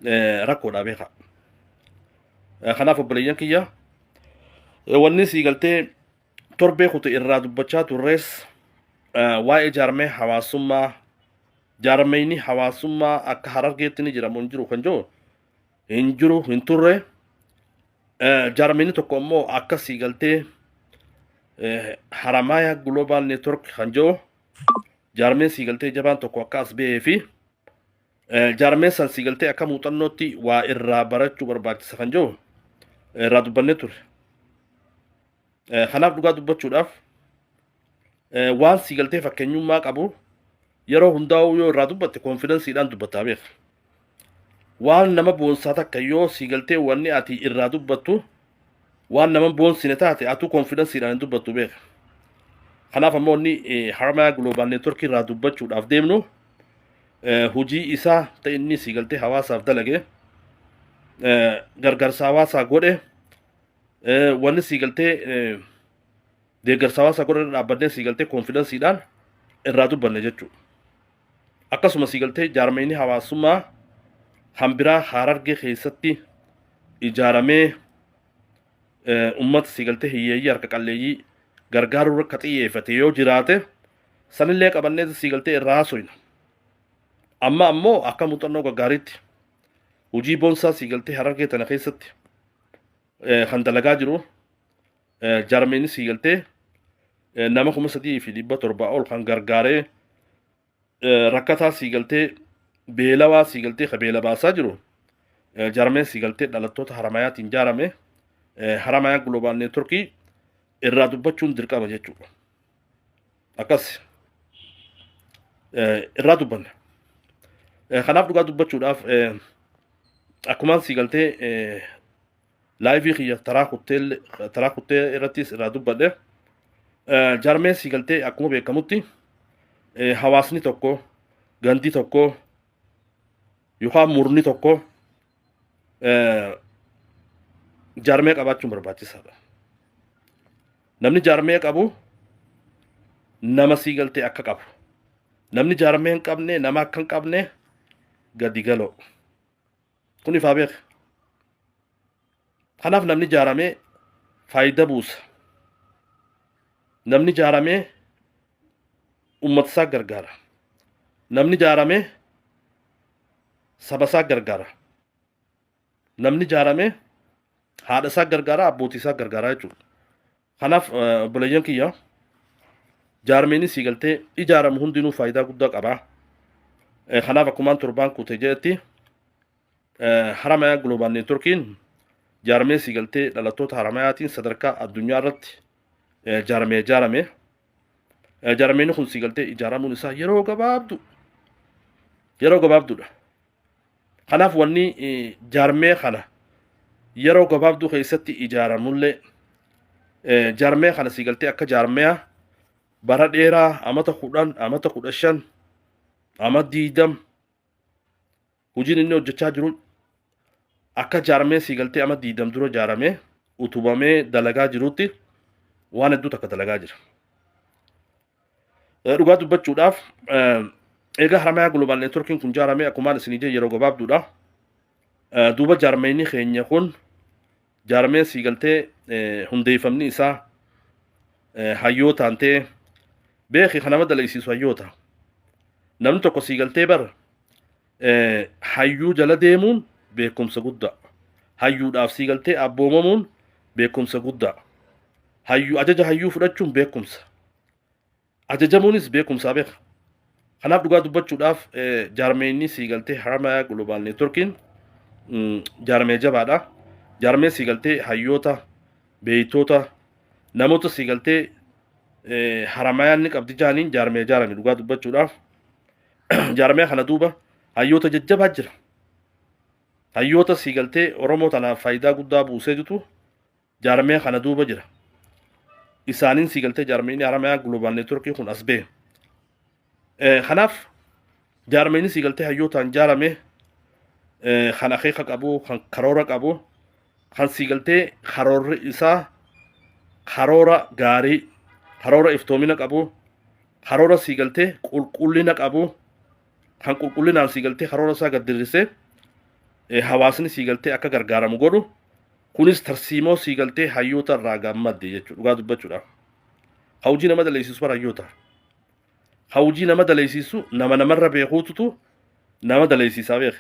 Rakkoodha beekaa. Kanaaf obboleeyyan kiyya wanni sii galtee torbee kutu irraa dubbachaa turres waa'ee jaarmee hawaasummaa jaarmeyni hawaasummaa akka Harargeetti ni jira moo hin jiru kan jiru hin jiru hin turre. Jaarmeyni tokko immoo akka sii galtee Haramaya Global Network kan jiru jaarmeen sii galtee jabaan tokko akka as ba'ee fi jaarmeen san sii galtee akka muuxannootti waa irraa barachuu barbaachisa kan jiru irraa dubbannee ture. Kanaaf dhugaa dubbachuudhaaf waan sii galtee fakkeenyummaa qabu yeroo hundaa'uu yoo irraa dubbatte koonfidansiidhaan dubbattaa beeka. Waan nama boonsaa takka yoo sii galtee wanni ati irraa dubbattu waan nama boonsine taate atuu koonfidansiidhaan hin dubbattu beeka. Kanaaf ammoo inni Haramaya Global Network irraa dubbachuudhaaf deemnu hojii isaa ta'e inni sii galtee hawaasaaf dalage gargaarsa hawaasaa godhe wanni sii galtee deeggarsa hawaasaa godhe irra dhaabbannee sii galtee koonfidansiidhaan irraa dubbanne jechuudha. Akkasuma sii galtee jaarmeyni hawaasummaa kan biraa Harargee keessatti ijaaramee ummata sii galtee hiyyeeyyii harka qalleeyyii gargaaruu irra akka xiyyeeffate yoo jiraate sanillee qabannee sii galtee irraa haasoyna. Amma ammoo akka muuxannoo gaggaariitti hojii boonsaa sii galtee Harargee tana keessatti kan dalagaa jiru jaarmeyni sii galtee nama 3700 ol kan gargaaree rakkataa sii galtee beelawaa sii galtee ka beela baasaa jiru jaarmeen sii galtee dhalattoota Haramayaatiin ijaarame Haramayaa Global Networkii irraa dubbachuun dirqama jechuudha. Akkas irraa dubbanna. Kanaaf dhugaa dubbachuudhaaf akkumaan sii galtee live kiyya taraa kuttee irrattis irraa dubbadhe jaarmeen sii galtee akkuma beekamutti hawaasni tokko gandi tokko yookaan murni tokko jaarmee qabaachuun barbaachisaadha. Namni jaarmee qabu nama sii galtee akka qabu. Namni jaarmee hin qabne nama akka hin qabne gadi galoo. Kun ifaa beeka. Kanaaf namni jaaramee faayidaa buusa. Namni jaaramee uummata isaa gargaara. Namni jaaramee saba isaa gargaara. Namni jaaramee haadha isaa gargaara, abbootii isaa gargaara jechuudha. Kanaaf obboleeyyan kiyya jaarmeenii sii galtee ijaaramu hundinuu faayidaa guddaa qaba. Kanaaf akkumaan torbaan kuute jedhetti Haramayaa Global Networkiin jaarmee sii galtee dhalattoota Haramayaatiin sadarkaa addunyaa irratti jaaramee ijaarame. Jaarmeen kun sii galtee ijaaramuun isaa yeroo gabaabdu yeroo gabaabduudha. Kanaaf wanni jaarmee kana yeroo gabaabduu keessatti ijaaramullee jaarmee kana sii galtee akka jaarmeya bara dheeraa amata 10 amata 15 ama 20 hojiin inni hojjechaa jiru akka jaarmee sii galtee ama 20 dura ijaaramee utubamee dalagaa jirutti waan hedduu takka dalagaa jira. Dhugaa dubbachuudhaaf egaa Haramayaa Global Networkiin kun ijaaramee akkumaan isinii jedhe yeroo gabaabduudha. Duuba jaarmeenyi keenya kun jaarmee sii galtee hundeeffamni isaa hayyootaan ta'e beeki kan nama dalagsiisu hayyoota. Namni tokko sii galtee bar hayyuu jala deemuun beekumsa guddaa. Hayyuudhaaf sii galtee abboomamuun beekumsa guddaa. Hayyuu ajaja hayyuu fudhachuun beekumsa. Ajajamuunis beekumsaa beeka. Kanaaf dhugaa dubbachuudhaaf jaarmeenyi sii galtee Haramayaa Global Networkiin jaarmee jabaadha. Jaarmee sii galtee hayyoota, beeytoota, namoota sii galtee Haramayaan ni qabdi jaaniin jaarmee ijaarame dhugaa dubbachuudhaaf. Jaarmee kana duuba hayyoota jajjabaa jira. Hayyoota sii galtee Oromoo tanaaf faayidaa guddaa buusee jitu jaarmee kana duuba jira. Isaaniin sii galtee jaarmeenyi Haramayaa Global Networkii kun as ba'e. Kanaaf jaarmeenyi sii galtee hayyootaan ijaarame kan akeeka qabu, kan karoora qabu, kan sii galtee karoorri isaa karoora gaarii, karoora iftoomina qabu, karoora sii galtee qulqullina qabu, kan qulqullinaan sii galtee karoora isaa gad dirrisee Hawaasni sii galtee akka gargaaramu godhu kunis tarsiimoo sii galtee hayyoota irraa gammadde jechuudha dhugaa dubbachuudhaaf. Ka hojii nama daleessisu bara hayyoota. Ka hojii nama daleessisu nama namarra beekuututu nama daleessisaa beeke.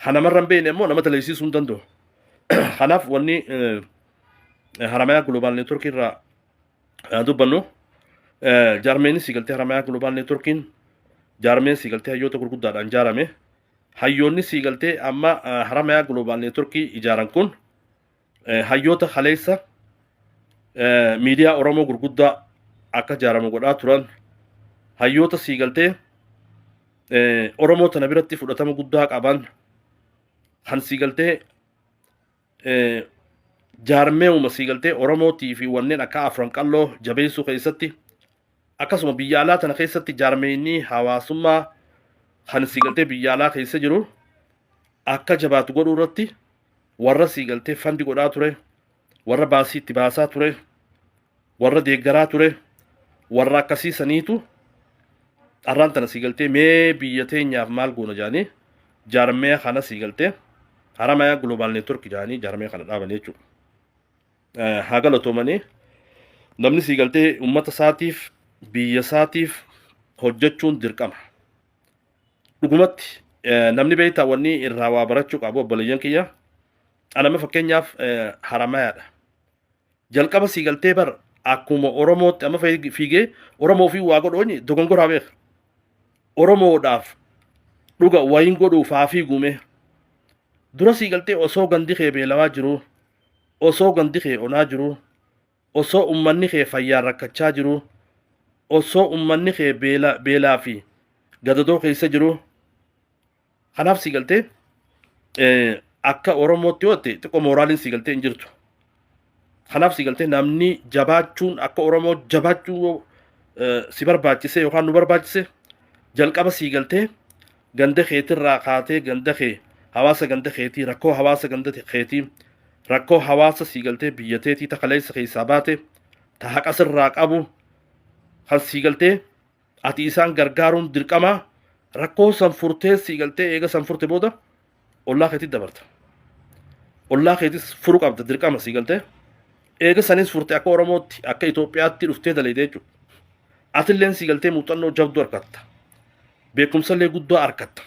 Ka namarra hin beekne immoo nama daleessisuu hin danda'u. Kanaaf wanni Haramayaa Global Network irraa dubbannu jaarmeenis siigaltee Haramayaa Global Networkiin jaarmeen siigaltee hayyoota gurguddaadhaan ijaarame. Hayyoonni siigaltee amma Haramayaa Global Network ijaaran kun hayyoota kaleessa miidiyaa Oromoo gurguddaa akka ijaaramu godhaa turan hayyoota siigaltee Oromoo tana biratti fudhatama guddaa qaban kan siigaltee jaarmeewuma siigaltee Oromootii fi wanneen akka Afran Qalloo jabeessuu keessatti akkasuma biyya alaa tana keessatti jaarmeenyi hawaasummaa kan siigaltee biyya alaa keessa jiru akka jabaatu godhuu irratti warra siigaltee fandi godhaa ture, warra baasii itti baasaa ture, warra deeggaraa ture, warra akkasii saniitu arraan tana siigaltee mee biyya teenyaaf maal goona jaanii jaarmee kana siigaltee Haramayaa Global Network jaanii jaarmee kana dhaaban jechuudha. Haa galatoomanii namni siigaltee uummata isaatiif biyya isaatiif hojjechuun dirqama. Dhugumatti namni beektaa wanni irraa waa barachuu qabu obboleeyyan kiyya. Anama fakkeenyaaf Haramayaadha. Jalqaba sii galtee bar akkuma Oromootti amma fiigee Oromoo fi waa godhu dogongoraa beeka. Oromoodhaaf dhuga wayin godhuuf haa fiigume. Dura sii galtee osoo gandi kee beelawaa jiru, osoo gandi kee onaa jiru, osoo ummanni kee fayyaan rakkachaa jiru, osoo ummanni kee beela, beelaa fi gadadoo keessa jiru. Kanaaf sii galtee akka Oromootti yoo ta'e xiqqoo mooraaliin sii galtee hin jirtu. Kanaaf sii galtee namni jabaachuun akka Oromoo jabaachuu yoo si barbaachise yookaan nu barbaachise jalqaba sii galtee ganda keetirraa kaatee ganda kee hawaasa ganda keetii rakkoo hawaasa ganda keetii rakkoo hawaasa sii galtee biyya teetii ta kaleessa keessaa baate ta haqa sirraa qabu kan sii galtee ati isaan gargaaruun dirqama rakkoo san furtee sii galtee eega san furte booda ollaa keetti dabarta. Ollaa keetis furu qabda dirqama sii galtee eega sanis furte akka Oromootti akka Itoophiyaatti dhuftee dalayte jechuudha. Atilleen sii galtee muuxannoo jabduu argatta. Beekumsallee guddaa argatta.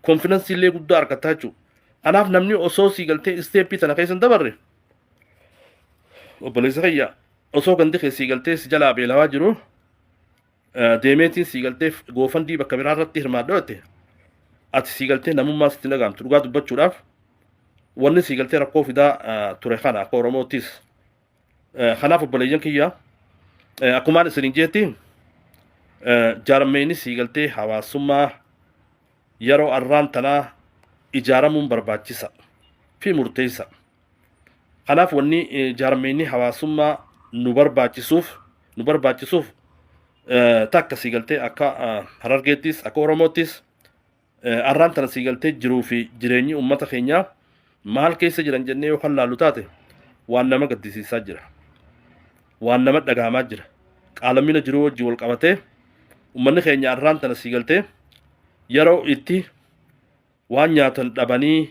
Konfidansiillee guddaa argatta jechuudha. Kanaaf namni osoo sii galtee isteeppii tana keessa hin dabarre obboleessa kiyya osoo gandi kee sii galtee si jalaa beelawaa jiru deemeetiin sii galtee goofandii bakka biraa irratti hirmaadhu jette ati sii galtee namummaa sitti dhaga'amtu dhugaa dubbachuudhaaf wanni sii galtee rakkoo fidaa ture kana akka Oromoottis. Kanaaf obboleeyyan kiyya akkumaan isiniin jeetti jaarmeyni sii galtee hawaasummaa yeroo arraan tanaa ijaaramuun barbaachisa fi murteessa. Kanaaf wanni jaarmeyni hawaasummaa nu barbaachisuuf nu barbaachisuuf takka sii galtee akka Harargeettis akka Oromoottis arraan tana sii galtee jiruu fi jireenyi uummata keenyaa maal keessa jiran jennee yoo kan laallu taate waan nama gaddisiisaa jira. Waan nama dhagahamaa jira. Qaalamina jiruu wajjin wal qabatee uummanni keenya arraan tana sii galtee yeroo itti waan nyaatan dhabanii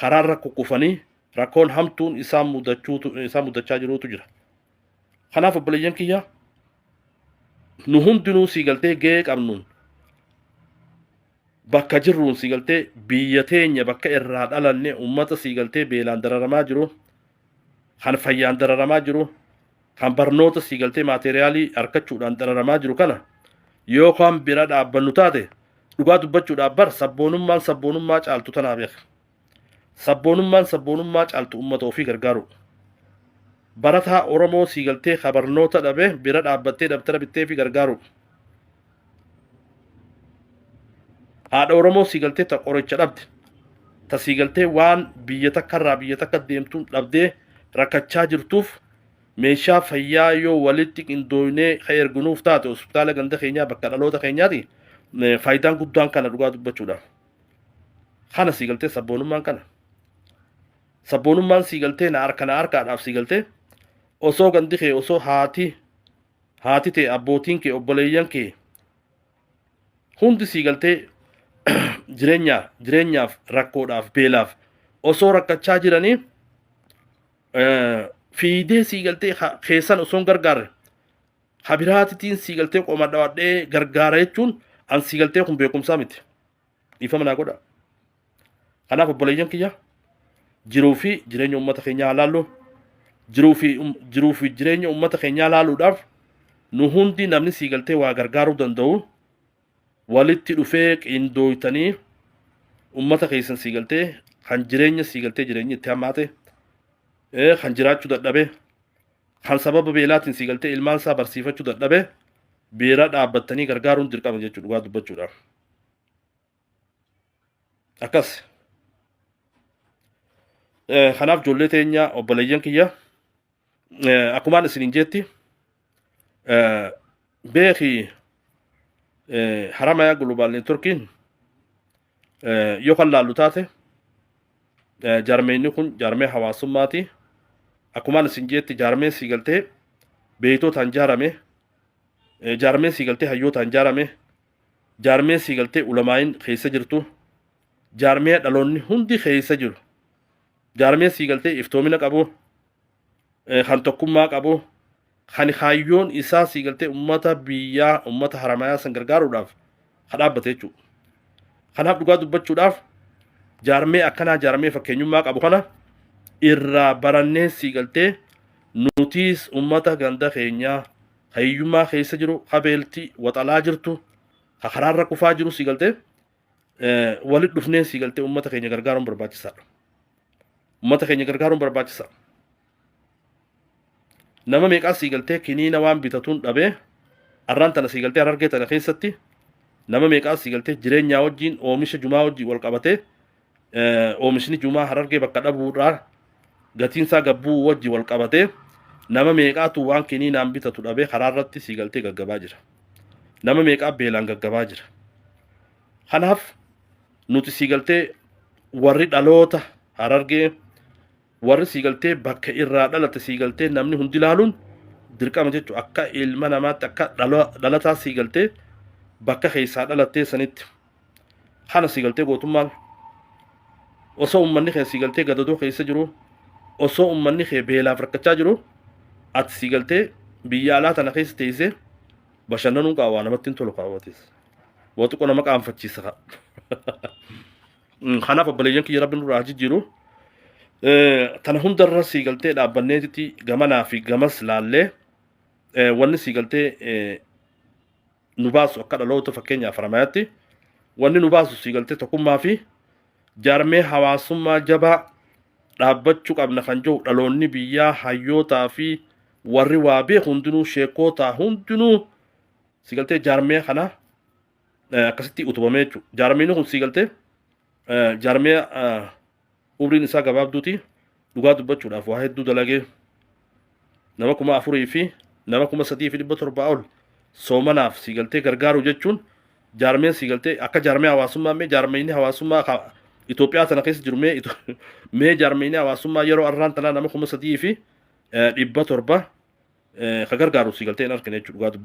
karaarra kukkufanii rakkoon hamtuun isaan mudachuutu isaan mudachaa jiruutu jira. Kanaaf obboleeyyan kiyya nu hundinuu sii galtee gahee qabnuun bakka jirruun sii galtee biyya teenya bakka irraa dhalanne uummata sii galtee beelaan dararamaa jiru kan fayyaan dararamaa jiru kan barnoota sii galtee maateeriyaalii argachuudhaan dararamaa jiru kana yookaan bira dhaabbannu taate dhugaa dubbachuudhaaf bar sabboonummaan sabboonummaa caaltu tanaa beeka. Sabboonummaan sabboonummaa caaltu uummata ofii gargaaru. Barataa Oromoo sii galtee ka barnoota dhabe bira dhaabbattee dabtara bittee fi gargaaru. Haadha Oromoo sii galtee ta qoricha dhabde. Ta sii galtee waan biyya takkarraa biyya takka deemtuun dhabdee rakkachaa jirtuuf meeshaa fayyaa yoo walitti qindooynee ka erginuuf taate hospitaala ganda keenyaa bakka dhaloota keenyaati faayidaan guddaan kana dhugaa dubbachuudhaaf. Kana sii galtee sabboonummaan kana. Sabboonummaan sii galtee na harka na harkaadhaaf sii galtee osoo gandi kee osoo haati haati tee abbootiin kee obboleeyyan kee hundi sii galtee Jireenya jireenyaaf, rakkoodhaaf, beelaaf osoo rakkachaa jiranii fiidee sii galtee keessan osoo hin gargaarre habiraatitiin sii galtee qoma dhawadhee gargaara jechuun an sii galtee kun beekumsaa miti. Dhiifama naa godha. Kanaaf obboleeyyan kiyya, jiruu fi jireenya uummata keenyaa haa laallu. Jiruu fi jireenya uummata keenyaa laaluudhaaf nu hundi, namni sii galtee waa gargaaruu danda'u, walitti dhufee qindooytanii uummata keessan sii galtee kan jireenya sii galtee jireenyi itti hammaate, kan jiraachuu dadhabe, kan sababa beelaatiin sii galtee ilmaan isaa barsiifachuu dadhabe beera dhaabbattanii gargaaruun dirqama jechuudha dhugaa dubbachuudhaaf. Akkas. Kanaaf ijoollee teenya, obboleeyyan kiyya, akkumaan isiniin jetti beeki, Haramaya Global Networkiin yoo kan laallu taate, jaarmeenni kun jaarmee hawaasummaati. Akkumaan isin jetti, jaarmee sii galtee beeytootaan jaarame, jaarmee sii galtee hayyootaan jaarame, jaarmee sii galtee ulamaayin keessa jirtu, jaarmee dhaloonni hundi keessa jiru, jaarmee sii galtee iftoomina qabu, kan tokkummaa qabu, kan kaayyoon isaa sii galtee ummata biyyaa, ummata Haramayaa san gargaaruudhaaf ka dhaabbate jechuudha. Kanaaf dhugaa dubbachuudhaaf jaarmee akkanaa, jaarmee fakkeenyummaa qabu kana irraa barannee sii galtee nutiis ummata ganda keenyaa ka hiyyummaa keessa jiru, ka beelti waxalaa jirtu, ka karaarra kufaa jiru sii galtee walitti dhufnee sii galtee ummata keenya gargaaruun barbaachisaadha. Ummata keenya gargaaruun barbaachisaa. Nama meeqaa sii galtee kiniina waan bitatuun dhabee arraan tana sii galtee Harargee tana keessatti? Nama meeqaa sii galtee jireenyaa wajjin, oomisha jumaa wajjin wal qabatee, oomishni jumaa Harargee bakka dhabuudhaa gatiinsaa gabbuu wajjin wal qabatee, nama meeqaatu waan kiniinaan bitatu dhabee karaa irratti sii galtee gaggabaa jira? Nama meeqaa beelaan gaggabaa jira? Kanaaf nuti sii galtee warri dhaloota Harargee, warri sii galtee bakka irraa dhalate sii galtee namni hundi ilaaluun dirqama jechuudha. Akka ilma namaatti, akka dhalataa sii galtee bakka keessaa dhalattee sanitti kana sii galtee gootummaan osoo uummanni kee sii galtee gadadoo keessa jiru, osoo uummanni kee beelaaf rakkachaa jiru, ati sii galtee biyya alaa tana keessa teessee bashannanuun qaawwaa namatti hin tolu, kaawwatis waa xiqqoo nama qaanfachiisa. Kanaaf obboleeyyan kiyya, rabbi nurraa jijjiiru. Tana hundarra sii galtee dhaabbanneetitti gamanaa fi gamas laallee, wanni sii galtee nu baasu akka dhaloota fakkeenyaaf Haramayaatti wanni nu baasu sii galtee tokkummaa fi jaarmee hawaasummaa jabaa dhaabbachuu qabna kan jiru dhaloonni biyyaa, hayyootaa fi warri waa beeku hundinuu, sheekootaa hundinuu sii galtee jaarmee kana akkasitti utubamee jechuudha. Jaarmeen kun sii galtee jaarmee umriin isaa gabaabduuti. Dhugaa dubbachuudhaaf waa hedduu dalagee, nama 4000 fi nama 3700 ol soomanaaf sii galtee gargaaru jechuun, jaarmeen sii galtee akka jaarmee hawaasummaa, mee jaarmeenni hawaasummaa Itoophiyaa tana keessa jiru, mee jaarmeenni hawaasummaa yeroo arraan tanaa nama 3700 ka gargaaru sii galtee hin argine jechuudha dhugaa dubbachuu.